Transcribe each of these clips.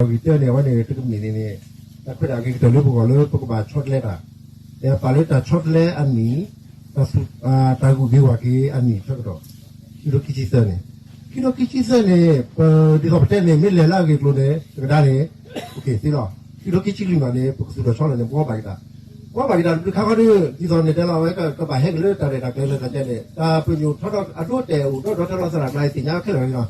ပှၤဂ့ၤတဲန့ၣ် အဝဲန့ၣ်တကမ့ၢ်န့ၣ်န့ၣ် တၢ်ခွဲးတၢ်ယာ်အဂ့ၤကတၢၢ်လၢပဂီၢ်လၢပကဘၣ်ဆီတလဲတၢ်, ပာ်လၢတၢ်ဆီတလဲအနံၣ်, တၢ်ဂုာ်က့ၤဝၤက့ၤအနံၣ်ဆၢကတီၢ်, ခံထိခံဆံသၢန့ၣ်, ခံထိခံဆံသၢန့ၣ် ပဒ်သိးပတဲန့ၣ် မ့ၢ်လဲၤလၢအဂ့ၢ်အကျိၤန့ၣ် တကဒါန့ၣ် ပက့ၤသ့လီၤ. ခံထိခံဆံလွံၢ်ဘၣ်န့ၣ် ပကသူၣ်ထီၣ်ဆီလီၤန့ၣ် ပဂီၢ်ဘၣ်က့ၤတၢ်, ပဂီၢ်ဘၣ်က့ၤတၢ်တဘျုးခါဃီဒီး ဒ်သိးန့ၣ်တဲလီၤ အဝဲကဘၣ်ဟဲက့ၤလၢတၢ်ရဲၣ်တၢ်ကျဲၤလၢတၢ်ကဲန့ၣ် တၢ်ပညိၣ်ထီထီၣ်အဒိအတဲာ်အိၣ်ဒီးဒီးထဲလီၤသရၣ်ကျါသ့ၣ်ညါခဲလၢာ်လီၤ.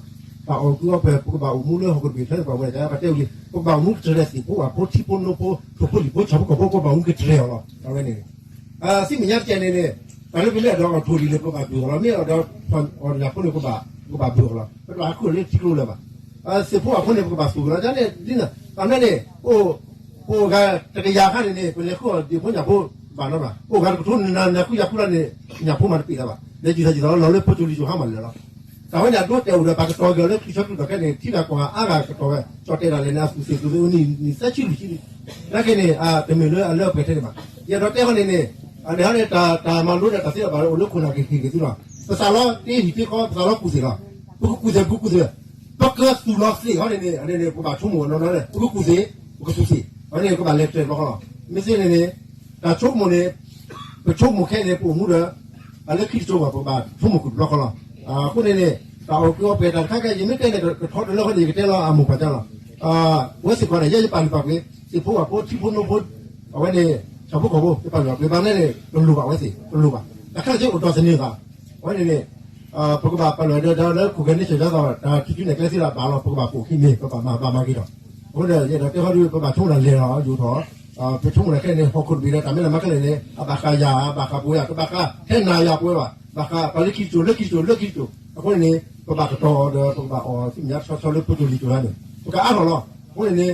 တၢ်အီၣ်ကုအီပှဲၤ ပကဘၣ်အိၣ်မူလၢဟီၣ်ခိၣ်တဘ့ၣ်ထဲပှၤဝဲဒၣ် ပတဲဝံၤ ပကဘၣ်အိၣ်မူကတြဲၤသ့ၣ်ဖိဝၣ်ဖိထံဖိနိဖိ ထိၣ်ဖိလံၣ်ဖိ ဆၣ်ဖိကီၢ်ဖိ ပကဘၣ်အိၣ်မူကတြဲၤအီၤလီၤ. အဝဲန့ၣ် သ့ၣ်ညါတကဲန့ၣ်န့ၣ် တၢ်လၢပမ့ၢ်အဲၣ်ဒိးအီၣ်ထိၣ်လံၤန့ၣ် ပဘၣ်ဘုၣ်အီၤလီၤ. မ့ၢ်အဲၣ်ဒိးအီၣ်ညၣ်ဖိန့ၣ် ပဘၣ်ဘုၣ်အီၤလီၤ. ပတဘၣ်ဃုအီၤလၢထံကျိလၢၤဘၣ်. သ့ၣ်ဖိဝၣ်ဖိန့ၣ် ပကဘၣ်သူၣ်က့ၤလီၤ. ဒ်န့ၣ် ပမ့ၢ်န့ၣ် ပအိၣ်ဂၤတကယၤခါန့ၣ်န့ၣ် ပလဲၤဃုအီၣ်ဒ့ၣ်ဖိညၣ်ဖိဘၣ်နီတဘၣ်. ပအိၣ်ဂၤတကထိနၤနၤဃုယၤဃုလီၤန့ၣ် ညၣ်ဖိမၤတပ့ၤလၢၤဘၣ်. လဲၤစံၣ်ထီၣ်စံၣ်ထီၣ်လီၤလၢဖိကၠိလံၤကၠိဟါမၢ်လၢာ်လီၤ. တၢ်ဝဲန့ၣ်အဒိအတဲာ်အိၣ်ဒီး ပှၤကတီၤက့ၤအီၤလၢခရံာ်ဆၢကတီၢ်ခဲအံၤန့ၣ် ထံဂၤကီၢ်ဂၤအါဂၤကတီၤဝဲ ကၠီၣ်တဲာ်ဒၣ်လဲာ်န့ၣ် အသူၣ်သ့ၣ်သူၣ်သ့ၣ်အိၣ်နံၣ်သၢဆံလွံၢ်ဆံလံ. နာ်က့န့ၣ် တမ့ၢ်လၢအလၢအပှဲၤထဲန့ၣ်ဘၣ်. ယအဲၣ်ဒိးတဲဃီန့ၣ်န့ၣ် အန့ၣ်ဟီန့ၣ် တၢ်မၤလိဒီးတၢ်သ့တၢ်ဘၣ်အိၣ်လၢခိၣ်နၢ်ကဟ့ၣ်က့ၤသုလီၤ. ပသးလီတ့ဟံၣ်တ့ဃီ ပသးလီကူၣ်သ့ၣ်လီၤ. ပကကူၣ်သ့ၣ် ပကကူၣ်သ့ၣ် ပကသူၣ်လီၤသ့ၣ်ဃီန့ၣ်န့ၣ် အန့ၣ်န့ၣ် ပဘၣ်ဆိကမိၣ်နီၢ်နီၢ်န့ၣ် ပကကူၣ်သ့ၣ် ပကသူၣ်သ့ၣ် အန့ၣ် ကဘၣ်လဲၤကတြဲၤတဘျီဃီလီၤ. မ့ၢ်သ့န့ၣ်န့ၣ် တၢ်ဆိကမိၣ်န့ၣ် ပဆိကမိၣ်ခဲအံၤန့ၣ် ပအိၣ်မူဒီး အလၢခံတစိၤဘၣ် ပကဘၣ်ဆိကမိၣ်ကွံာ်တဘျီဃီလီၤ. အဃိန့ၣ်န့ၣ် တၢ်အီၣ်ကုအီပှဲၤတၢ်တခါခဲ ယမ့ၢ်တဲန့ၣ် ကထီတလၢဃီန့ၣ် ယကတဲလီၤအမိၢ်ပှၢ်ကၢလီၤ. အဝဲသ့ၣ်ကီးန့ၣ် ယဲယပာ်လုၢ်ပာ်ပှ့ၤ သ့ၣ်ဖိဝၣ်ဖိထံဖိနိဖိ အဝဲန့ၣ် ဆၣ်ဖိကီၢ်ဖိ ယပာ်လုၢ်ပာ်ပှ့ၤဘၣ်န့ၣ်န့ၣ် တလိၣ်ဘၣ်ဝဲသ့ၣ် တလိၣ်ဘၣ်. တၢ်ခဲလၢာ်ကအိၣ်ဒီးသန့ၤသး အဝဲန့ၣ်န့ၣ် ပကဘၣ်ပာ်လုၢ်ဒီးလၢခိၣ်ဂဲၤန့ၢ်ဆၢၣ်ဒၢသီ တၢ်ထံၣ်ကၠူနဲၣ်ကျဲသ့ၣ်တဖၣ်ဘၣ်လီၤ ပကဘၣ်ပိာ်ခံန့ၣ် ပဘၣ်မၤဘၣ်မၤက့ၤဒီး အဃိဒီး ယအဲၣ်ဒိးတဲဃီဒီး ပဘၣ်ဆိကမိၣ်တၢ်လဲၤလီၤ ယိၤထီၣ် ပဆိကမိၣ်တၢ်ခဲအံၤန့ၣ် ဟီၣ်ခိၣ်တဘ့ၣ်ဒီးတၢ်မ့ၢ်လၢမၤခဲလၢာ်န့ၣ် အဘၣ်ဃးယၤ အဘၣ်ဃးပဝဲယၤ တဘၣ်ဃးထဲနၤယၤပဝဲဘၣ် ဘၣ်ဃးပှၤလၢခံတစိၤ လၢခံတစိၤ လၢခံတစိၤ အဃိန့ၣ်န့ၣ် ပဘၣ်ကတီၤဒီး ပကဘၣ်အီၣ်သ့ၣ်ညါဆီဆီလၢဖိကၠိလံၤကၠိလၢန့ၣ် ပကအါထီၣ်လီၤ. အဃ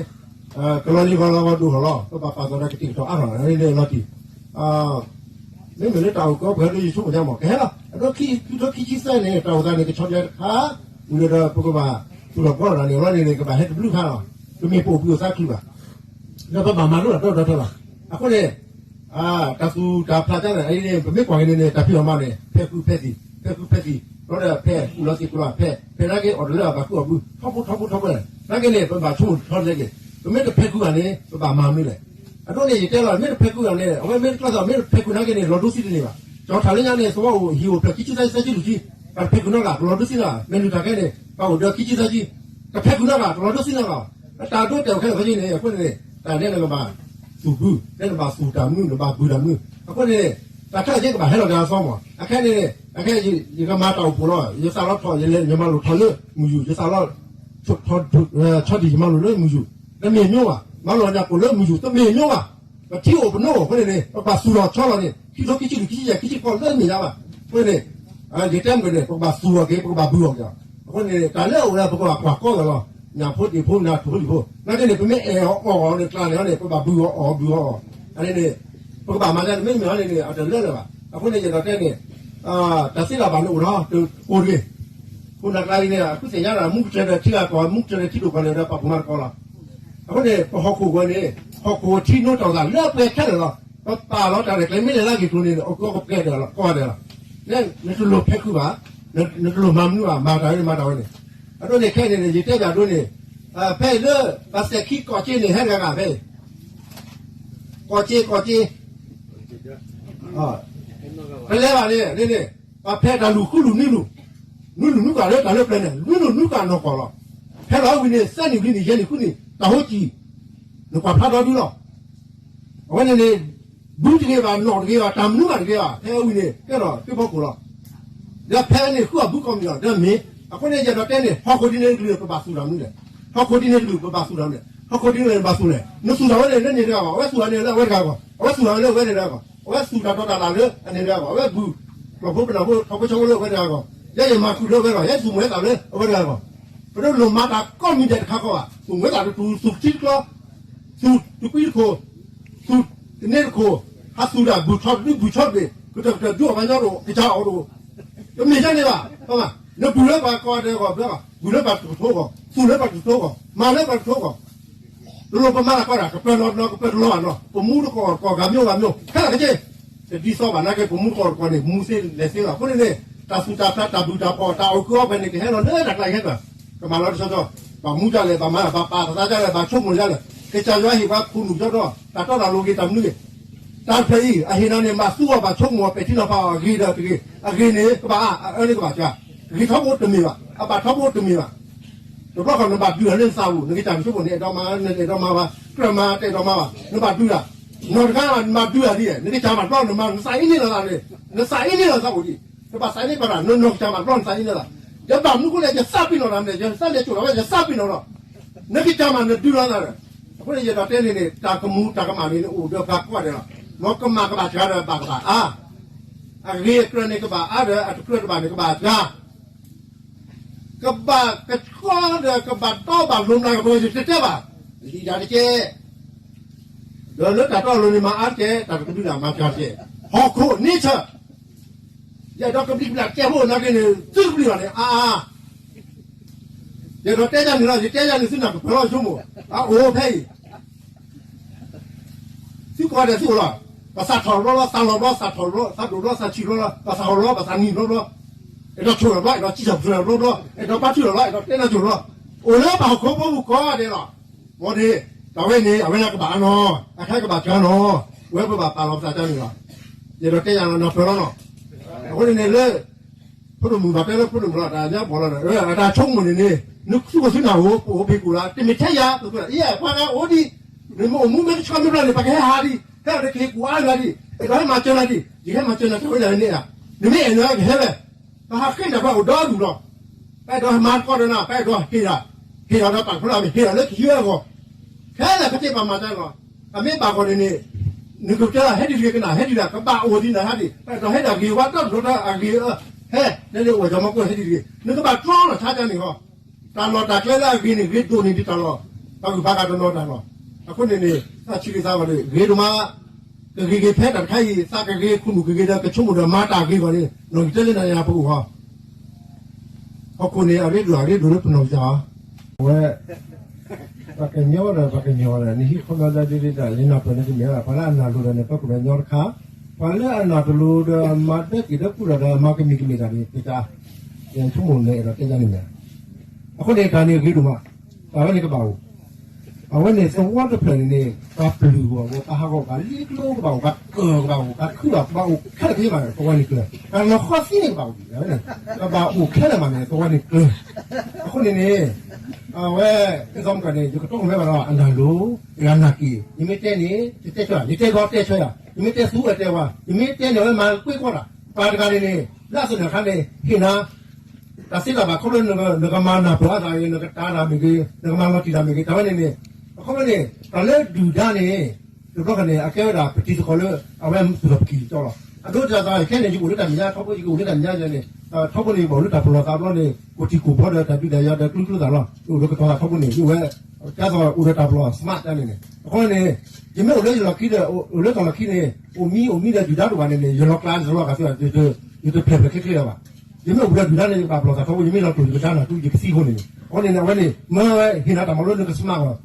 ိန့ၣ်န့ၣ် ကလီၤလံၤဂီၤလီၤဂီၤဒိၣ်ထီၣ်လီၤ ပဘၣ်ပာ်သီဒီးကတံာ်ကတီၤအါထီၣ်လီၤ လီၤတံၢ် မ့မ့ၢ်လၢတၢ်အိၣ်ကီပှဲၤဒီးယဆိကမိၣ်ညါမး ကဟဲလီၤ အဒိခံထံၣ်ခံဆံသၢန့ၣ် တၢ်အိၣ်သးန့ၣ် ကဆီတလဲတခါ ဝံၤဒီးပကဘၣ်သူၣ်ထီၣ်ဘှီထီၣ်တၢ်န့ၣ် အဝဲန့ၣ်န့ၣ် ကဘၣ်ဟဲတဘျုးခါလီၤ. တမ့ၢ်ပအိၣ်ဘှံးအိၣ်သါချုးဘၣ် ဒီးပဘၣ်မၤလိတၢ်ဒီဒီထၢလီၤ. အဃိန့ၣ် တၢ်သူၣ်တၢ်ဖျးတၢ်န့ၣ် အအံၤန့ၣ် ပမ့ၢ်ကွၢ်က့ၤန့ၣ်န့ၣ် တၢ်ဖံးအီၣ်မၤန့ၣ် ဖဲဃုဖဲသံၣ် ဖဲဃုဖဲသံၣ် ဒီးဖဲကူၣ်လီၤသ့ၣ်ကူၣ်လီၤ ဖဲ ဖဲနာ်က့အီၣ်တလၢဘၣ်ဃုအီၣ်ဘှံး ထီဘိထီဘိထီဘိန့ၣ် နာ်က့န့ၣ် ပဘၣ်ဆိကမိၣ်ထီလဲက့ၤ ပမ့ၢ်တဖဲဃုဘၣ်န့ၣ် ပဘၣ်မၤမနုၤလဲၣ်. အဒိန့ၣ် ယတဲလီၤ မ့ၢ်တဖဲဃုဘၣ်န့ၣ် အဝဲမ့ၢ်တကျီသီၣ် မ့ၢ်တဖဲဃုနာ်က့န့ၣ် လီၤဒိသံတန့ၢ်ဘၣ်. ကၠီထၣ်လၢညါန့ၣ် သဝီအိၣ်ဟံၣ်အိၣ်ဖျၢၣ်ခံဆံသၢဆံသၢဆံလွံၢ်ဆံ ပတဖဲဃုနီတဂၤ တလီၤဒိသံနီတဂၤ မ့ၢ်နုၤတၢ်ခဲန့ၣ် ပှၤအိၣ်ဒီးခံဆံသၢဆံ တဖဲဃုနီတဂၤ တလီၤဒိသံနီတဂၤ တၢ်ဒိတဲာ်အိၣ်ခဲလၢာ်ခဲဆ့န့ၣ် အဃိန့ၣ် တၢ်န့ၣ်နကဘၣ်သူၣ်ဘု နဲနဘၣ်သူၣ်တၢ်မုၢ် နဘၣ်ဘုၣ်တၢ်မုၢ် အဃိန့ၣ် တၢ်ခဲလၢာ်ခဲဆ့ကဘၣ်ဟဲလီၤက့ၤအသီမး အခဲန့ၣ် အခဲ ယကမၤတၢ်အိၣ်ဖှိၣ်လီၤ ယသးလီၤထီၣ် ယလဲၤယမၤလိၣ်ထီၣ်လၢမုၢ်ယူၢ် ယသးလီၤ ဆီဒံၣ်ယမၤလိၣ်လၢမုၢ်ယူၢ် တမ့ၢ်ညိဘၣ် မၤလိၣ်ညၣ်ပိာ်လၢမုၢ်ယူၢ် တမ့ၢ်ညိဘၣ် ပထံအိၣ်ပနိအိၣ်အဃိန့ၣ်န့ၣ် ပကဘၣ်သူၣ်ထီၣ်ဆီလီၤန့ၣ် ခံထိခံဆံလွံၢ်ခံဆံယဲၢ်ခံဆံဃိးလၢမ့ၢ်ညါဘၣ် အဃိန့ၣ် ယတဲမ့ၢ်န့ၣ် ပကဘၣ်သူၣ်အီၤက့ၤ ပကဘၣ်ဘုၣ်အီၤက့ၤလီၤ အဃိန့ၣ် တၢ်လၢအအိၣ်လၢပကဘၣ်ကွၢ်ကီဂၤလီၤ ညၣ်ဖိဒ့ၣ်ဖိနၤထိၣ်ဖိလံၣ်ဖိ နာ်က့န့ၣ် ပမ့ၢ်အဲၣ်အီၤအီၣ်အီၤန့ၣ် ကျါန့ၣ်န့ၣ် ပဘၣ်ဘုၣ်အီၤအီၣ်ဘုၣ်အီၤအီၣ် အန့ၣ်န့ၣ် ပကဘၣ်မၤဒ်န့ၣ် မ့မ့ၢ်ဟီန့ၣ်န့ၣ် အတလၢလၢၤဘၣ် အဃိန့ၣ် ယအဲၣ်ဒိးတဲန့ၣ် တၢ်သ့တၢ်ဘၣ်န့ၣ်အိၣ်ဒီးတကိးတဂ့ၤ ခိၣ်နၢ်ကျါအံၤန့ၣ် အဃုသ့ၣ်ညါဒီး မူကတြဲၤဒီးထံဂၤကီၢ် မူကတြဲၤဒီးထံဒိၣ်ကီၢ်န့ၣ်ဒီး ပာ်ဖှိၣ်မၤသကိးလီၤ အဃိန့ၣ် ပဟီၣ်ခိၣ်ဝဲန့ၣ် ဟီၣ်ခိၣ်ထံနိတၢ်အိၣ်သးလၢအပှဲၤခဲလၢာ်လီၤ ပပာ်လီၤတၢ်ရဲၣ်ကျဲၤမ့ၢ်လဲၤလၢအဂ့ၢ်ကျိၤန့ၣ် အကီၢ်ကပှဲၤဒီးလီၤ ကီၢ်ဒီးလီၤ နတလိၣ်ဖဲခုဘၣ် နတလိၣ်မၤမနုၤဘၣ် မၤတၢ်ဝဲန့ၣ် မၤတၢ်ဝဲန့ၣ် အဒိန့ၣ်ခဲအံၤန့ၣ် ယတဲဘၣ်ဒိန့ၣ် ဖဲအံၤလၢ ပှၤစဲၤခံကီၢ်က့န့ၣ် ဟဲတဂၤဂၤဖဲအံၤ ကီၢ်က့ ကီၢ်က့ တလဲၤဘၣ်န့ၣ် န့ၣ်န့ၣ် ပှၤဖဲတၢ်လူၢ်ဃုလူၢ်နွံလူၢ် နွံလူၢ်နွံကၣ်လၢတၢ်လၢပျၢၤန့ၣ် နွံလူၢ်နွံကၣ်နီၢ်ကီၢ်လီၤ ဖဲလီၤဝံၤန့ၣ် သၢနံၣ်လွံၢ်နံၣ် ယဲၢ်နံၣ်ဃုနံၣ် တၢ်ဟိကံၢ် နကွၢ်ဖျါဒီဒုလီၤ အဝဲန့ၣ်န့ၣ် ဘုတဂ့ၤဘၣ် နီၣ်တဂ့ၤဘၣ် တၢ်မနုၤဘၣ်တဂ့ၤဘၣ် ဖဲအဝံၤန့ၣ် ကဲထီၣ်သ့ၣ်ဖီခိၣ်လီၤ ဒီးဖဲန့ၣ် ဃုအဘုကီၢ်မံၤလီၤ ဒီးမ့ၢ် အဃိန့ၣ် ယအဲၣ်ဒိးတဲန့ၣ် ဟီၣ်ခိၣ်ဒ်န့ၣ်တကလုာ် ပဘၣ်သူၣ်တၢ်မနုၤလဲၣ် ဟီၣ်ခိၣ်ဒ်န့ၣ်တကလုာ် ပဘၣ်သူၣ်တၢ်မနုၤလဲၣ် ဟီၣ်ခိၣ်ဒ်န့ၣ်ဘၣ်သူၣ်လဲၣ် နသူၣ်ထီၣ်ဝဲန့ၣ်လၢန့ၣ်တဂၤဘၣ် အဝဲသူၣ်ထီၣ်န့ၣ်လၢအဝဲတဂၤဘၣ် အဝဲသူၣ်ထီၣ်ဝဲလၢအဝဲတဂၤဘၣ် အဝဲသူၣ်တၢ်တီတၢ်လိၤလၢအန့ၣ်တဂၤဘၣ် အဝဲဘုၣ် ကျီၢ်ဖိပနၢ်ဖိ ထီဘိဆၢဖိလၢအဝဲတဂၤဘၣ် ယဲယမၤဃုာ်လၢအဝဲတဂၤ ယဲသူၣ်မုာ်ဝဲသးလၢအဝဲတဂၤဘၣ် ပတလိၣ်မၤတၢ်ကိးမံၤဒဲးတခါဃီဘၣ် သူၣ်မုာ်ဝဲသးတတူၢ် သူၣ်ထံတကျီ သူၣ်တကွံတခိၣ် သူၣ်တန့ၢ်တခိၣ် ဟးသူၣ်တၢ်ဘုၣ်ထီတဒုဘုၣ်ထီတဘ့ၣ် ကတၢၢ်ကတၢၢ်ဒုးအီၣ်ပှၤညီတအိၣ် ကစၢ်အီၣ်တအိၣ် တမ့ၢ်ဒ်န့ၣ်ဘၣ် နဘုၣ်လၢပှၤကိးဂၤဒဲးအဂီၢ် ဘုၣ်လၢပှၤတကထိအဂီၢ် သူၣ်လၢပှၤတကထိအဂီၢ် မၤလၢပှၤတကထိအဂီၢ် တလိၣ်ပမၤတၢ်ကီတၢ် ကပၢၢ်လီၤနီၤ ကပၢၢ်တလီၤဘၣ်နီၤ ပမူတကီၢ်တကီၢ် ဂၤမျိုးဂၤမျိုး ခဲလၢာ်ခဲဆ့ တဒ်သိးဘၣ်နာ်က့ ပမူတကီၢ်တကီၢ်န့ၣ် မူသ့လဲၤသ့လီၤ အဃိန့ၣ်န့ၣ် တၢ်သူၣ်တၢ်ဖျး တၢ်ဘုၣ်တၢ်ဖှီၣ် တၢ်အီၣ်ကုအီပှဲၤန့ၣ် ကဟဲလီၤလၢတၢ်ကျါခဲလၢာ် ကမၤလီၤတဆီဆီ ဘၣ်မူဒ်လဲၣ်, ဘၣ်မၤ, ဘၣ်ပာ်သးဒ်လဲၣ်, ဘၣ်ဆိကမိၣ်ဒ်လဲၣ်, ကစၢ်ယွၤဟ့ၣ်ပှၤခိၣ်နူာ်ကၠီဒီး တၢ်တီတၢ်လိၤဂ့ၤတၢ်မနုၤဂ့ၤ, တၢ်တဖျၢၣ်အံၤ အဟ့ၣ်နၤန့ၣ် မၤသူအီၤ ဘၣ်ဆိကမိၣ်အီၤ ပဲာ်ထံနီၤဖးအီၤ အဂ့ၤဒီးတဂ့ၤ, အဂ့ၤန့ၣ်ကဘၣ်အါ, အအၢန့ၣ်ကဘၣ်စှၤ, ဂ့ၤထီဘိတမ့ၢ်ဘၣ်, အဘၣ်ထီဘိတမ့ၢ်ဘၣ်. တဘျီဃီနဘၣ်ဒုးလီၤလၢနသးပူၤ, နကစၢ်နဆိကမိၣ် နအဲၣ်ဒိးမၤ, နတအဲၣ်ဒိးမၤဘၣ်, ကြၢးမၤတအဲၣ်ဒိးမၤဘၣ်, နဘၣ်ဒုးတၢ်, နီၢ်တခါနဘၣ်ဒုးတၢ်ဒ်လဲၣ်, နကစၢ်ဘၣ်ဘျီနမၤ နသးအ့န့ၢ်လီၤသးန့ၣ်, နသးအ့န့ၢ်လီၤသးအိၣ်ဒံး, နဘၣ်သးအ့န့ၢ်ပှၤတၢ်, နနီၢ်ကစၢ်ဘၣ်ဘျီနသးအ့န့ၢ်လီၤ, ယဘၣ်မနုၤအဃိလဲၣ်, ယသးပ့ၤနီၣ်တၢ်မနုၤလဲၣ်, ယသးလဲၤစိာ်လီၤဝဲ, ယသးပ့ၤနီၣ်လီၤ, နကစၢ်မၤနဒုးလီၤသးဒီး, အဃိန့ၣ် ယအဲၣ်ဒိးတဲန့ၣ်န့ၣ် တၢ်ကမူၤတၢ်ကမၣ်န့ၣ် နအိၣ်ဒီးပှၤကိးဂၤဒဲးလီၤ, မ်ကမၣ်ကဘၣ်စှၤဒီးဘၣ်ကဘၣ်အါ, အဂ့ၤအကြၢးန့ၣ်ကဘၣ်အါဒီး အတကြၢးတဘၣ်န့ၣ်ကဘၣ်စှၤ ကဘၣ်ကဆှီဒီးကဘၣ်တီဘၣ်လိၤမးကပၤ ယတတဲဘၣ်, ယတတဲဘၣ်, ဒီးလၢတၢ်တီအလိၤန့ၣ် မၤအါတက့ၢ်, တၢ်တကဒုဒၣ်မၤစှၤတက့ၢ်, ဟီၣ်ခိၣ်န့ဆၢၣ်, ယအဲၣ်ဒိးကဘျံးကဘျၣ်ကဲဖိနာ်က့န့ၣ် သုကဘျံးဘၣ်န့ၣ် အါအါ, ယအဲၣ်ဒိးတဲယၤန့ၣ်လီၤ, ယတဲယၤန့ၣ် သုနၢ်ကပၢၤလီၤဆိကမိၣ်, အအိၣ်ဖဲအံၤ သုကိးဂၤဒဲးသုအိၣ်လီၤ, ပသးထီၣ်ဘျီလီၤ, သးလီၤဘျီ, သးထီၣ်ဘျီ, သးဒိၣ်ဘျီ, သးဆံးဘျီလီၤ, ပသးဟီၣ်လီၤ, ပသးနံၤဘျီဘျီ, အဲၣ်ဒိးဆိၣ်လီၤဘျီ, အဲၣ်ဒိးစံၣ်ထီၣ်ပတြၢၤလီၤဘျီဘျီ, အဲၣ်ဒိးပာ်ထူၣ်လီၤဘျီ, အဲၣ်ဒိးတဲနီၢ်ဆိၣ်လီၤ, အိၣ်လၢပှၤဟီၣ်ခိၣ်ဖိပူၤကိးဂၤဒဲးလီၤ. မ်န့ၣ် တၢ်ဝဲန့ၣ် အဝဲန့ၣ်ကဘၣ်အါနီၤ, အခါကဘၣ်စှၤနီၤ, ဝဲပဘၣ်ပာ်လီၤပသးကန့ၣ်လီၤ. ယအဲၣ်ဒိးတဲယၤလီၤ နၢ်ပၢၢ်လီၤနီၤ. အဃိန့ၣ်န့ၣ်လၢ ဖိဒိၣ်မုၣ်ဘၣ်တဲလၢဖိဒိၣ်မုၣ်လီၤ, တၢ်ညါပှၤလီၤဒီး အတၢ်ဆိကမိၣ်န့ၣ်န့ၣ် နသူၣ်ခိၣ်သုနၢ်အိၣ် ပအိၣ်ဖံးကိၣ်လၢ တမ့ၢ်ထဲယၤ ပက အံၤ ပှၤဂၤအိၣ်ဒံး, နမ့ၢ်အိၣ်မူမ့ၢ်ကဆှီမ့ၢ်ဘျီန့ၣ် ပကဟဲဟးဒံး, ဟဲအီၤဒီးကဟ့ၣ်ကူၣ်အါဂၤဒံး, အဲၣ်ဒိးဟဲမၤစၢၤနၤဒံး, ယဟဲမၤစၢၤနၤတၢ်ဝဲဒၣ်န့ၣ်ဧါ, နမ့ၢ်အဲၣ်နၤကဟဲဝဲ, ပဟးဃ့တၢ်ပှၤအိၣ်ဒီဒူၣ်လီၤ. ပအဲၣ်ဒိးမၤသကိးဒီးနၤ, ပအဲၣ်ဒိးဟ့ၣ်ဒၣ်, ဟ့ၣ်ဒၣ်ဒီးပာ်ဖျါလၢ ဟ့ၣ်ဒၣ်လၢကယၢအဂီၢ်, ခဲလၢာ်ပသ့ပမၤတၢ်လီၤ. အမ့ၢ်ဘၣ်ဂီၢ်န့ၣ်န့ၣ် နကတဲဟဲဒ်တဂ့ၤကနၣ်, ဟဲဒ်တဂ့ၤ ကဘၣ်အိၣ်ဒံးနၤဟဲဒံး, ပအဲၣ်ဒိးဟဲဒၣ်ဂ့ၤဝါတီဒိၣ်ထီ အဂ့ၤအၢ, ဟဲ, နန့ၣ်အိၣ်ဒီးမၤကိၢ်ဟဲဒ်တဂ့ၤ, နကဘၣ်တြီလီၤဆါကန့ၣ်ဟီ, တၢ်လီၢ်တၢ်ကျဲလၢအဂ့ၤန့ၣ် ဂ့ၤဒိၣ်န့ၢ်ဒံးတၢ်လီၢ်, ပှၤဂုၤပှၤဂၤတနီၤတၢ်လီၢ်, အဃိန့ၣ်န့ၣ် သးဆံးဂ့ၤသးဂီၤန့ၣ် ဂ့ၤဒိၣ်မး ကဂ့ၤဂ့ၤဖဲတၢ်တခါအံၤ သးကဂ့ၤခိၣ်နူာ်ကဂ့ၤဒီး ကဆိကမိၣ်ဒီးမၤတၢ်ဂ့ၤဂီၢ်န့ၣ် နီၢ်ဂံၢ်တၢလၢနၤယၤပအိၣ်ဟီ, ဟီၣ်ခိၣ်န့ၣ် အရ့ဒိၣ်အရ့ဒိၣ်လၢပနီၢ်ကစၢ်ဧါ, အဝဲ ပှၤကညီဒီးပှၤကညီဒီး နဟံၣ်ခီမီဒီးဒ်ဒ်တၢ် ယနၢ်ပၢၢ်န့ၣ်တမ့ၢ်ဘၣ်, ပှၤလၢအနၢ်လိၤဒီးန့ၣ် ပှၤကညီတခါ, ပှၤလၢအနၢ်တလိၤဒီး မၤဒၢက့ၤဒၢကူၣ်ဒီး မၤကမံၤကမ့ၢ်တၢ်န့ၣ် ပတၢ်, ယဆိကမိၣ်န့ၣ် အဲၣ်ဒိးတဲယၤန့ၣ်မ့ၢ်, အဃိန့ၣ် တၢ်န့ၣ်ဂ့ၤဒိၣ်မး, တၢ်ဝဲန့ၣ်ကဘၣ်အိၣ် အဝဲန့ၣ်သဝီတဖျၢၣ်န့ၣ်န့ၣ် ပှၤပျုၢ်ကဘၣ်အိၣ်, ပှၤဟးဂီၤကဘၣ်, လံကျိကဘၣ်အိၣ်, ပှၤကၢၢ်ကဘၣ်အိၣ်, ပှၤခုၣ်ဘၣ်, ကဘၣ်အိၣ်ခဲလၢာ်ခဲဆ့ဘၣ်န့ၣ် သဝီန့ၣ်ကျၢၤ, တၢ်လီၤဃီသံန့ၣ်ကဘၣ်အိၣ်ဒံးဝဲန့ၣ်, ကဘၣ်အိၣ်ခဲလၢာ်မးန့ၣ် သဝီန့ၣ်ကျၢၤ, အဃိန့ၣ်န့ၣ်, အဝဲ ဒ်သိးမုၢ်ကီၢ်န့ၣ် ယကတိၤမ့ၢ်ဘၣ်ဒီး အနၢ်လိၤ, ယနၢ်က့ၤ, ယမ့ၢ်တဲန့ၣ် ယတဲဆၢ, ယတဲဘီတဲဆၢယၤ, ယမ့ၢ်တဲသူဝဲတဲဝါ, ယမ့ၢ်တဲန့ၣ် အဝဲမၤကွ့ၢ်ကွီၢ်တၢ်, ပှၤတဂၤန့ၣ်န့ၣ် လၢအသိးန့ၣ်အခါန့ၣ် ဟ့ၣ်နၤ တၢ်သ့တၢ်ဘၣ်ခီဖျိ နကမၤနၢ်ပၢၢ်အသးဂ့ၤ, နကတၢ်တၢ်မ့ၢ်ဂ့ၤ, နကမၤလီၤတံၢ်တၢ်မ့ၢ်ဂ့ၤ, တၢ်ဝဲန့ၣ်န့ၣ်, အခီပညီန့ၣ် တၢ်လၢဒုၣ်ဒါန့ၣ်, တဘျီဃီန့ၣ် အကဲဝဲဒၣ်ပတံၤသကိးလၢ အဝဲသူၣ်ထီၣ်ပကံၢ်ကၠီလီၤ. အဒိတၢ်သးခဲန့ၣ် ယအိၣ်လၢတၢ်မဲာ်ညါ, ထီဘိ ယကအိၣ်လၢတၢ်မဲာ်ညါန့ၣ်, ထီဘိန့ၣ် ယဘၣ်အိၣ်လၢတၢ်ပလီၢ်သးဘျီန့ၣ် ကအိၣ်တံၤကအိၣ်ဖီဒီးတၢ်ဒုးတၢ်ယၤဒီးကျိချံသးလီၤ, ယအိၣ်ဒီးကတီၤသးထီဘိန့ၣ် ယအိၣ်ဝဲ ကဲသိးအိၣ်ဒီးတၢ်ပလီၢ် smart တၢ်န့ၣ်န့ၣ်, အခီပညီန့ၣ် ယမ့ၢ်အိၣ်လၢယလီၢ်ခံဒီး အိၣ်လၢတၢ်လီၢ်ခံန့ၣ် အိၣ်မံအိၣ်မံဒီးဒုၣ်ဒါတအိၣ်ဘၣ်န့ၣ်န့ၣ် ယလီၤကျါယလီၤဂာ်သ့, ယတဖျဲၣ်ဖျဲၣ်ချ့ချ့လၢၤဘၣ်. ယမ့ၢ်အိၣ်ဒီးဒုၣ်ဒါန့ၣ် ယကဘၣ်ပလီၢ်သးထီဘိ, ယမ့ၢ်လီၤတိၢ်ယကဒါနၢ်တူ ယကသံအဃိန့ၣ်န့ၣ်, အဃိန့ၣ်န့ၣ် အဝဲန့ၣ် မ့ၢ်ဝဲဟ့ၣ်နၤတၢ်မၤလိလၢနက smart အီၤ,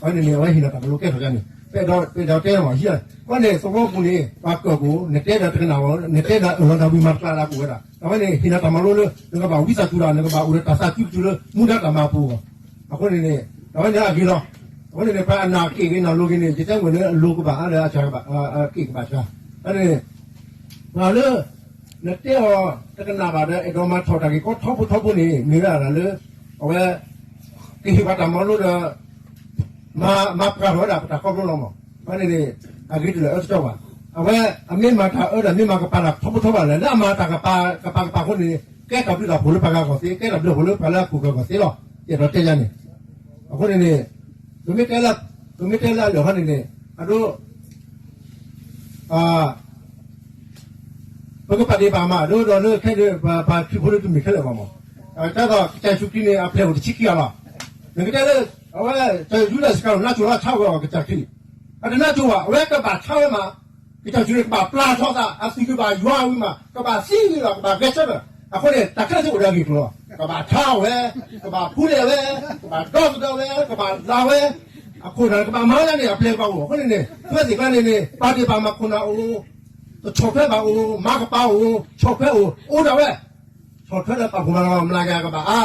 အဝဲန့ၣ်န့ၣ် အဝဲဟ့ၣ်နၤတၢ်မၤလိကဲထီၣ်ယၤန့ၣ် ပအဲၣ်ဒိးတဲမးဟံး, အဃိန့ၣ် သဝီပူၤန့ၣ် ပှၤကၢၢ်ကအိၣ်, နတဲဒီးတကနၣ်အီၤ, နတဲဒီးအၢၣ်လီၤနၢ်ဝံၤမၤတကျါဒၣ်ကအိၣ်ဝဲဒၣ်, အဝဲန့ၣ် ဟ့ၣ်နၤတၢ်မၤလိလၢ နကဘၣ်ဝံသးစူၤဒၣ်, နကဘၣ်အိၣ်ဒီးတၢ်သးစုကတုၤလၢ မူဒါတၢ်မၤအပူၤအဂီၢ်, အဃိန့ၣ်န့ၣ် အဝဲန့ၣ်အဂ့ၤလီၤ. အဃိန့ၣ်န့ၣ် ပှၤအနၢ်က့ၣ်ဂ့ၤနၢ်လိၤဂ့ၤန့ၣ် ယတဲမ့ၢ်လၢအလိၤကဘၣ်အါလၢအစှၤကဘၣ်, အက့ၣ်ကဘၣ်စှၤ, အဃိန့ၣ် ပှၤလၢ နတဲအီၤတကနၣ်ဘၣ်ဒီး အဲၣ်ဒိးမၤထီၣ်တၢ်ဂ့ၢ်ကီထီဘိထီဘိန့ၣ် မ့ၢ်ဝဲဒၣ်လၢ အဝဲ ကဟ့ၣ်ပှၤတၢ်မၤလိဒီး မၤပှၢ်ထီၣ်ဝဲဒၣ်ပတၢ်ခီဖျိလီၤမး, အဝဲန့ၣ်န့ၣ် အဂ့ၤတလၢအအၢတကီဘၣ်. အဝဲအမ့ၢ်မၤတၢ်အၢဒီး မ့ၢ်မၤကပာ်တၢ်ထီဘိထီဘိလၢ လၢအမၤတၢ်ကပာ်ကပာ်ကပာ်အဃိန့ၣ် ကဲတၢ်ဘျုးတၢ်ဖှိၣ်လၢပှၤဂၤအဂီၢ်သ့, ကဲတၢ်ဘျုးတၢ်ဖှိၣ်လၢပှၤလၢအခိၣ်ကၢၢ်အဂီၢ်သ့လီၤ. ယအဲၣ်ဒိးတဲယၤန့ၣ် အဃိန့ၣ်န့ၣ် ပမ့ၢ်တဲလၢ ပမ့ၢ်တဲလၢအလၢာ်ခီန့ၣ်န့ၣ် အဒိ ပကပာ်ဒ့ၣ်ပာ်မၤ ဒ်သိးလၢခဲအံၤ ပှၤခရံာ်ဖိလၢတမ့ၢ်ခဲလၢာ်ဘၣ်မး, ဒ်သိးကစၢ်ယ့ၣ်ၡူးခရံာ်န့ၣ် အပျဲၢ်အိၣ်တဆံခံဂၤလီၤ. နကတဲလၢ အဝဲ စီၤယူဒၤစကၤရံၤ နါစိၤလီၤဆါဝဲအီၤကစၢ်ခရံာ်, အတနါစိၤဘၣ် အဝဲကဘၣ်ဆါဝဲမး, ကစၢ်ယ့ၣ်ၡူးခရံာ်ကဘၣ်ပျၢ်ထီၣ်သး အသွံၣ်ကဘၣ်ယွၤဝံၤမး ကဘၣ်သံဝံၤလီၤ ကဘၣ်ဂဲၤဆၢထၢၣ်, အဃိန့ၣ် တၢ်ခဲလၢာ်သ့အိၣ်ဒီးအဂ့ၢ်အကျိၤလီၤ. ကဘၣ်ဆါဝဲ, ကဘၣ်ဖူလဲၣ်ဝဲ, ကဘၣ်ဒီသဒၢဝဲ, ကဘၣ်လၤဝဲ, အခိၣ်နၢ်ကဘၣ်မၤဝဲဒၣ်န့ၣ် အပျဲၢ်ကဘၣ်အိၣ်, အဃိန့ၣ်န့ၣ် သုဝဲသ့ၣ်တဖၣ်န့ၣ်န့ၣ် ပာ်ဒ့ၣ်ပာ်မၤခိၣ်နၢ်အိၣ်, ဆီၣ်ထွဲဘၣ်အိၣ်, မၤကပာ်အိၣ်, ဆီၣ်ထွဲအိၣ်, အိၣ်ဒၣ်ဝဲ, ဆီၣ်ထွဲဒီးပာ်ဖှိၣ်မၤလၤကပီၤ မျးကယၤကဘၣ်အါ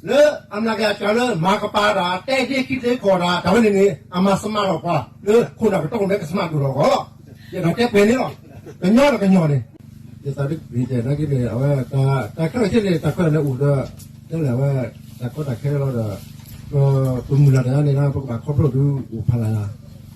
လၢအမျးကယၤစှၤလၢမၤကပၤတၢ် တဲဒ့ခံသ့ကီၢ်တၢ် တၢ်ဝဲန့ၣ်န့ၣ် အမၤစမးထီၣ်ပှၤ လၢခိၣ်နၢ်ကတီၢ်န့ၣ် ကစမးဒိၣ်ထီၣ်အဂီၢ်လီၤ. ယအဲၣ်ဒိးတဲပှဲၤန့ၣ်လီၤ. ကညီဒီးကညီန့ၣ် ယသးဒ်န့ၣ် နာ်က့န့ၣ် အဝဲ တၢ်ခဲလၢာ်ခဲဆ့န့ၣ် တၢ်ခဲလၢာ်န့ၣ်အိၣ်ဒီး တဲလဲၣ်ဝဲ တၢ်ကီတၢ်ခဲလီၤဒီး ပမုၢ်လၢ်တၢ်န့ၣ် ပကဘၣ်ခီဖျိဒုးအိၣ်ဖးလၢ်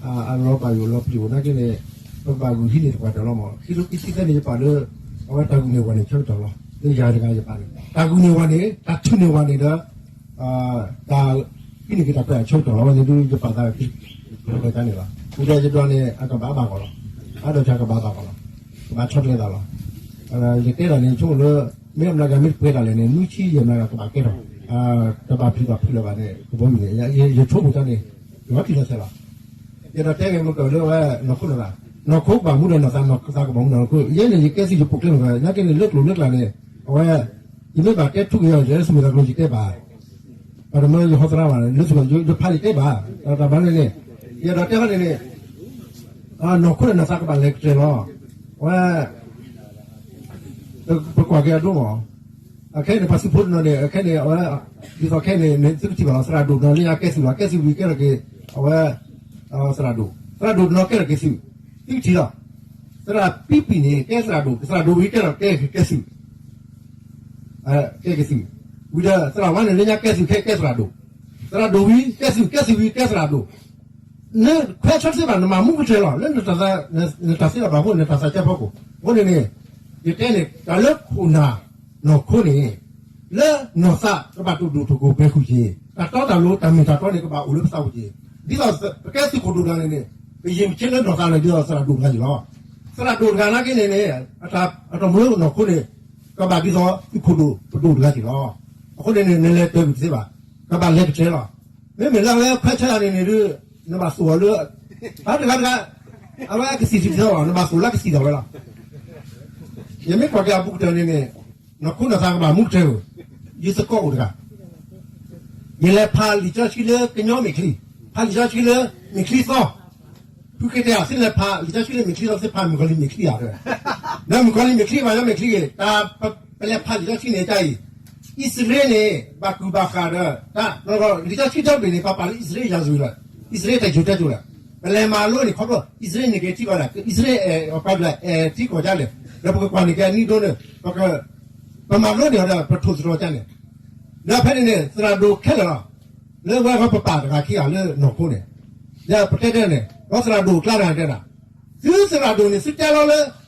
အလီၤဘၣ်ယိၣ်လီၤပျံၤအိၣ်နာ်က့န့ၣ် ပကဘၣ်ဂုာ်ဟံးန့ၢ်တပှၤတၢၢ်လီၤမး. ခံထူခံဆံသၢန့ၣ် ယပာ်လၢ အဝဲတၢ်ဂုာ်န့ၢ်ဝဲန့ၣ် ဆၢကတီၢ်လီၤ. လၢယၤတဂၤယပာ်န့ၣ် တၢ်ဂုာ်န့ၢ်ဝဲန့ၣ် တၢ်ထုးန့ၢ်ဝဲန့ၣ်ဒီး တၢ်ဟံးန့ၢ်က့ၤတၢ်ခွဲးအဆၢကတီၢ်လီၤ. ဝဲန့ၣ်ဒုးယပာ်သးခံန့ၣ်လီၤ. ဒီးယဒိးန့ၣ် အကဘၣ်ဘၣ်ဂီၢ်လီၤ. အဒိးတၢ်ကဘၣ်သးဂီၢ်လီၤ. ကဘၣ်ဆီတလဲသးလီၤ. ယတဲဒၣ်န့ၣ် ဆိကမိၣ်လၢ မ့ၢ်အမျးကမ့ၢ်တပှဲၤဒၣ်လဲာ်န့ၣ် နွံဆံယဲၢ်မျးကကဘၣ်ကဲထီၣ် တဘၣ်ဖံးဘၣ်ဖုးလၢၤဘၣ်န့ၣ် ကဘီယူၤန့ၣ် ယဆိကမိၣ်တၢ်န့ၣ် ယဝဲဖံးလီၤဆဲးလီၤ. ယအဲၣ်ဒိးတဲဂ့ၤမုၢ်ကၢၢ်လၢအဝဲ နီၢ်ခိနီၢ်သး, နီၢ်ခိကဘၣ်မူဒီးနီၢ်သး, နီၢ်သးကဘၣ်မူနီၢ်ခိ, ယဲန့ၣ် ယကဲသုးယပိာ်ကျဲမုၢ်ကၢၢ်, နာ်က့န့ၣ် လၢကျိၤလၢကျဲန့ၣ် အဝဲ ယမ့ၢ်ဘၣ်တဲထူက့ၤယၤ ယဲလၢသုးမုၢ်သးကျိၤယတဲဘၣ်, ပှၤတမၢယဟီသရၣ်ဘၣ် လၢသုးမုၢ်သးကျိၤ ယဖးယတဲဘၣ်, တၢ်ဘၣ်န့ၣ်န့ၣ် ယအဲၣ်ဒိးတဲခီန့ၣ်န့ၣ် နီၢ်ခိန့ၣ် နီၢ်သးကဘၣ်လဲၤကတြၢၤလီၤ, အဝဲ ပကွၢ်က့ၤအဒိမး, အခဲအံၤန့ၣ် ပှၤသုးဖိတနီၤန့ၣ် အခဲအံၤန့ၣ် အဝဲ ဒ်သိးခဲအံၤန့ၣ် သုကထံၣ်ဘၣ်လီၤ သရၣ်ဒိၣ်တနီၤလၢညါကဲသုးလီၤ, ကဲသုးဝံၤကဲထီၣ်က့ၤ အဝဲ သရၣ်ဒိၣ်, သရၣ်ဒိၣ်တနီၤကဲထီၣ်က့ၤသုး, သုကထံၣ်လီၤ, သရၣ်ပံပံန့ၣ် ကဲသရၣ်ဒိၣ်, သရၣ်ဒိၣ်ဝံၤကဲထီၣ်ကဲကဲသုး, ကဲကဲသုး, ဝံၤဒီး သရၣ်ဝါန့ၣ် လၢညါကဲသုးခဲကဲသရၣ်ဒိၣ်, သရၣ်ဒိၣ်ဝံၤ ကဲသုး, ကဲသုးဝံၤကဲသရၣ်ဒိၣ် နခွဲးဆၢတသ့ဘၣ်, နမၤမူကတြၢၤလီၤ, လၢနတၢ်သး, နတၢ်သ့လီၤဘၣ်အဃိ နတၢ်သးကၢဖီခိၣ်, အဃိန့ၣ်န့ၣ် ယတဲန့ၣ် တၢ်လၢခိၣ်နၢ်နီၢ်ခိန့ၣ် လၢနီၢ်သးကဘၣ်တဒိၣ်ထီၣ်ကိၢ်ပှဲၤဃုာ်က့ၤ, တၢ်တီတၢ်လိၤ တၢ်မ့ၢ်တၢ်တီန့ၣ် ကဘၣ်အိၣ်လၢပသးပူၤက့ၤ, ဒ်သိးပကဲသုးခိၣ်ဒိၣ်တဂၤန့ၣ်န့ၣ် ပယံာ်မ့ၢ်ဆ့လၢနီၢ်သးန့ၣ် ဒ်သိးသရၣ်ဒိၣ်တဂၤက့ၤလီၤ, သရၣ်ဒိၣ်တဂၤနာ်က့န့ၣ်န့ၣ် အတၢ်မူလၢနီၢ်ခိန့ၣ် ကဘၣ်ဒ်သိးသုးခိၣ်ဒိၣ်ပဒိၣ်တဂၤက့ၤလီၤ, အဃိန့ၣ်န့ၣ် နလဲၤတၢၤကွံာ်တသ့ဘၣ်, ကဘၣ်လဲၤကတြၢၤလီၤ, မ့မ့ၢ်လၢအဝဲခွဲးဆၢယၤန့ၣ်န့ၣ်ဒုး နဘၣ်သိၣ်အီၤလၢ တဂၤတဂၤ အဝဲကသံၣ်ထံထီၣ်ဘၣ် နဘၣ်သိၣ်လၢကသံၣ်ထီၣ်ဝဲလီၤ, ယမ့ၢ်ကွၢ်က့ၤအဘူးကတၢၢ်န့ၣ်န့ၣ် နီၢ်ခိနီၢ်သးကဘၣ်မူကတြၢၤဧိၤ, ယသကိးအိၣ်တဂၤ ယလဲၤဖးလံာ်စီဆှံလၢကညီမ့ၢ်ချံ, ဖးလံာ်စီဆှံလၢမ့ၢ်ချံသီ, ဖုခ့တဲဧါ သုလဲၤဖးလံာ်စီဆှံလၢမ့ၢ်ချံသီ သုဖးမုၣ်ကီၤလံၢ်မ့ၢ်ချံဧါ, ဒီးမုၣ်ကီၤလံၢ်မ့ၢ်ချံဘၣ် ယမ့ၢ်ချံဂ့ၤ, တၢ်ပလဲၤဖးလံာ်စီဆှံန့ၣ်တၢ်အံၤ, အံၣ်စရ့လးန့ၣ် ဘၣ်ကုၢ်ဘၣ်ဃးဒီး တၢ် လံာ်စီဆှံတဘ့ၣ်န့ၣ် ပပာ်လၢအံၣ်စရ့လးယၤစူၤလီၤ, အံၣ်စရ့လးတၢ်ယိၤတဲစိၤလီၤ, ပလဲၤမၤလိန့ၣ်ခီဖျိ အံၣ်စရ့လးန့ၣ်က့ၤထံကီၢ်ဒၣ် အံၣ်စရ့လး ပှၤဒၣ် ထံကီၢ်ဒၣ်လဲာ်, ဒီးပကကွၢ်န့ၣ်က့ၤအနံၣ်ဒိန့ၣ် ပမၤလိန့ၢ်အီၤဒီး ပထိၣ်သတြီၤကါန့ၣ်, ဒီးဖဲန့ၣ်န့ၣ် သရၣ်ဒိၣ်ခဲလၢာ်လီၤ, လၢဝဲဃီပပာ်တဂၤခံဂၤလၢနီၢ်ခိန့ၣ်, ဒီးပတဲတဲန့ၣ် ဒီးသရၣ်ဒိၣ်ကျါတဂၤတဲဒၣ်, သုသရၣ်ဒိၣ်န့ၣ် သုတဲလီၤလၢ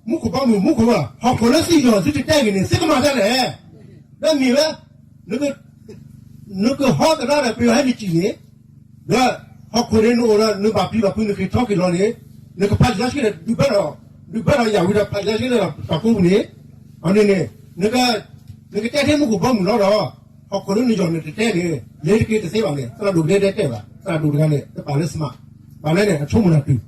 မူခိၣ်ဘီမုၢ် မူခိၣ်ဘီမုၢ် ဟီၣ်ခိၣ်လၢသုယီၢ်သုတတဲဂ့ၤန့ၣ် သုကမၤဒ်လဲၣ်, ဒီးမ့ၢ်ဝဲ နကဟီသဒၣ်ဒီးပယီၤဟဲနစံၣ်န့ၣ်, ဒီးဟီၣ်ခိၣ်န့ၣ်နအိၣ်ဒီး နဘၣ်ပျံၤဘၣ်ဖုး နဃ့ၢ်ထီက့ၤလီၤန့ၣ်, နကဖးလံာ်စီဆှံဒီး ဒုးဘၣ်ဒီး ဒုးဘၣ်ဒီးယၤဝံၤဒီးဖးလံာ်စီဆှံဒီးတၢ်ကိးပူၤန့ၣ်, အန့ၣ်န့ၣ် နကတဲထဲမူခိၣ်ဘီမုၢ်လီၤဒီး ဟီၣ်ခိၣ်လၢနယီၢ်နတတဲန့ၣ် လဲၤတက့ၤတသ့ဘၣ်န့ၣ် သရၣ်ဒိၣ်ကဒဲဒဲတဲဘၣ်, သရၣ်ဒိၣ်တဂၤန့ၣ် တပာ်လၢ smart, ပာ်လၢန့ၣ် အဆိကမိၣ်နၢ်တုၤ,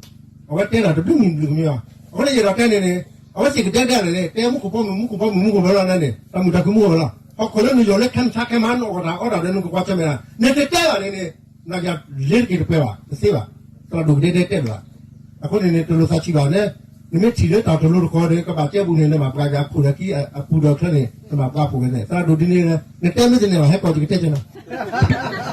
အဝဲတဲဒၣ်တဘျုးမံၤဘျုးကမ့ၢ်ဘၣ်, အဃိန့ၣ်ယအဲၣ်ဒိးတဲန့ၣ်န့ၣ် အဝဲစ့ၢ်ကဒဲဒဲလဲၣ်န့ၣ် တဲမူခိၣ်ဘီမုၢ် မူခိၣ်ဘီမုၢ် မူခိၣ်ဘီလီၤန့ၣ် တၢ်မုာ်တၢ်ခုမူခိၣ်ဘီလီၤ, ဟီၣ်ခိၣ်လၢနယီၢ်လၢခဲမဆါခဲမါနအိၣ်ကတၢ်အီၣ်တၢ်ဒီးနကကွၢ်ဆၢၣ်မဲာ်ဒၣ် နတတဲဘၣ်န့ၣ်န့ၣ် နကလဲၤတက့ၤတပှဲၤဘၣ် တသ့ဘၣ်, သရၣ်ဒိၣ်ကဒဲဒဲတဲဘၣ်, အဃိန့ၣ်န့ၣ် တလိၣ်သးဆံးဘၣ်န့ၣ်, နမ့ၢ်ထံၣ်လၢတၢ်တလိၤတကီၢ်န့ၣ် ကဘၣ်တဲပူၤန့ၣ် နဘၣ်ပှၤက့ၤအခိၣ်ဒီးခံအပူၤဒီးချၢန့ၣ် နဘၣ်ပှၤဖှိၣ်ဝဲန့ၣ် သရၣ်ဒိၣ်ဒ်န့ၣ် နတဲမ့ၢ်တန့ၢ်ဘၣ် ဟဲကီၢ်ကကတဲကၢနီၤ